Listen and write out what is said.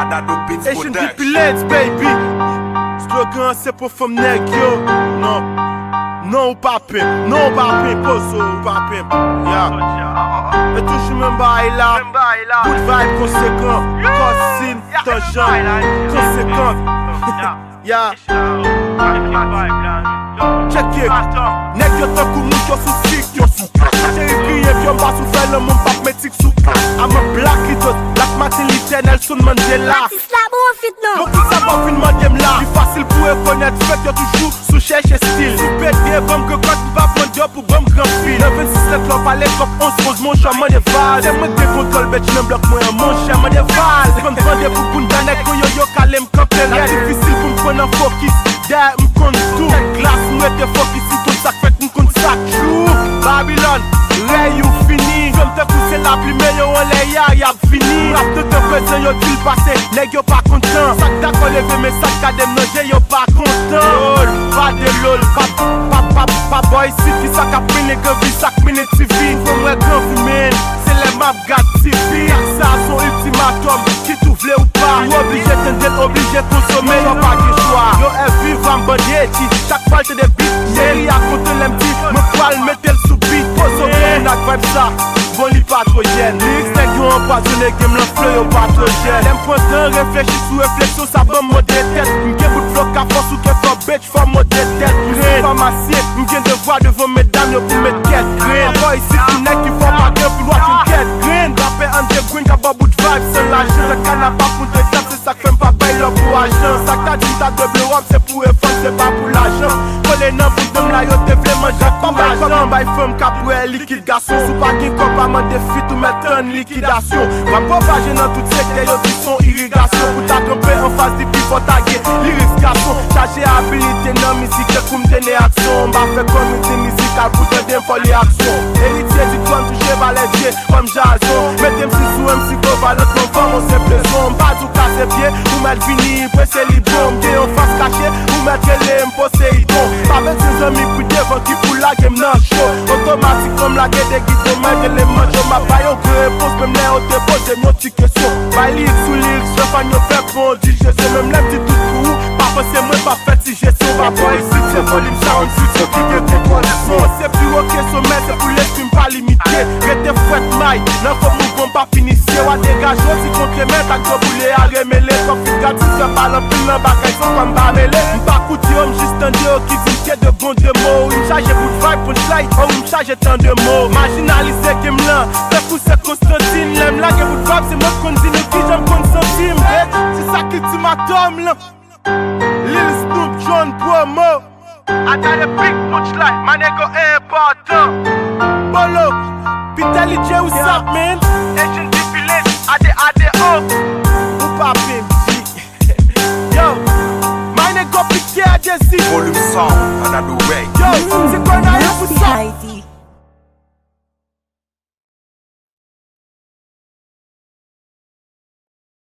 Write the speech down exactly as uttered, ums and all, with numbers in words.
H and D P Lens, baby. Slogan an se pou fanm nèg yo. Non. Non, ou pa pimp. Non, ou pa pimp. Pozo, ou pa pimp. Ya. E toujou menm bagay la. Good vibe konsekan. Kòsin, tanjan, konsekan. Ya. Check it. Nèg yo tankou mouch yo sou sik, yo sou krak. Cheri griyen vye m pa sou fè lanmou, m p ap met tik sou krak. I'm a black idiot, Black Martin Luther, Nelson Mandela. Atis la bon fit non. Bon, pou sa pa fin mande m la. Li fasil pou rekonèt fèt yo toujou sou chèche stil. Sou pete, ban m grann kòd, m p ap mande yo pou ban m gran fil. Nan vennsis lèt lò pale kòb onz poz monchè mande vaz. Se mwen k gen kontwòl bèt nan blòk mwen an monchè mande vaz. Ban m vande pou bounda nèg kon yo yo kale m kanpe rèd. Difisil pou m pran nan fokis. Dèyè m konn tou. Tèt glas m rete fokis sou tout sa k fèt m konn sa k tjou. Babilòn, rèy ou fini. Fè m tankou se lapli men yo anlè ya y ap vini. M ap tantan prezan yo di l pase. Nèg yo pa kontan. Sa k dakò leve men sa k gade m nan je yo pa kontan. Lol, pa de lol, pa, pa, pa, pa bò isit ki sa k ap mennen gran vi sa k mennen ti vi. Fò m wè gran vi men se lè m ap gad ti vi. Sa se yon iltimatòm. Kit ou vle ou pa, ou oblije tande l, oblije konsome, yo pa gen chwa. Yo è viv a m bande di, chak fwa l tande bit, cheri a kontan lè m di, mwen pral mete l sou bit. Pozo pou moun ak vibe sa, bon li pa twò jèn. Lyrics nèg yo anpwazone, game lan flow yo pa twò jèn. Lè m pran tan reflechi sou refleksyon sa ban m mòde tèt. M gen bout flow ka fòs ou ke fò bitch. Fò mòde tèt grenn. Fò masye, m gen devwa devan medam yo pou met kèt grenn. Bò isit pou nèg ki fò pa gen pou lwa fin kèt grenn. Rapè underground ka ba w bout vibe san lajan. Lè kana pa pou de tap, se sa k fè m pa bay lòt pou ajan. Sa k ta di m ta dwe blow up, se pou efò, se pa pou lajan. Kole nan bouda m la, yo te vle manje ak kourajan. Bay fanm k ap bwè likid gason, si w pa gen kòb pa mande fit ou mèt tann likidasyon. Rap pwopaje nan tout sektè, yo di son irigasyon. Pou ta kanpe anfas di pi fò ta gen lirik gason. Chaje abilite nan mizik, tankou m te ne ak son. M pa fè komedi mizikal pou tande m fò li aksyon. Eritye di twòn touche valè dye kòm Jason. Mete m si sou M C Govalant nan fòm on se plezon. M pa di w kase pye, ou mèt vini prese li bon. M gen yon fas kache, ou mèt rele m Poseidon. Pa bezwen zanmi kou devan ki pou lage m nan cho. Otomatik fò m lage de giton mèt rele m mancho. M ap ba yo gwo repons menm lè yo te poze m yon ti kesyon. Bay lirik sou lirik, fè fan yo fè pran yon dijesyon. Menm lè m di tout pou ou, pa panse mwen pa fè ti jesyon. Pa bò isit, se volim sound, sit yo ki gen kontwòl son. Se pi wo ke somè, se pou lespri m pa limite. Rete fwèt may, nan fo mouvman pa finisye. W a degaje w ti kontre mèt ak gwo boule a remele. Kòb fin gratis, fè pale anpil nan bagay, son kòm pa mele. M pa koute yo, m jis tande yo ki di m ke de bon de mo. Wi, m chaje bout vibe, punchline, oh, wi, m chaje tan de mo. Majinalize game lan, tankou se Konstantin. Lè m lage bout vibe, se mwen k konn di nou kijan m konn santi m. Se sa k iltimatòm lan. Lil Snoop, John Promo. Atade big punchline, my nigga enpòtan. Bolo, Pitelly J, what's up, man? Asian Defilés, ade, ade, oh. Ou pa pimp, G. Yo, my nigga P K A J C. Volume Sound, another way. Yo, se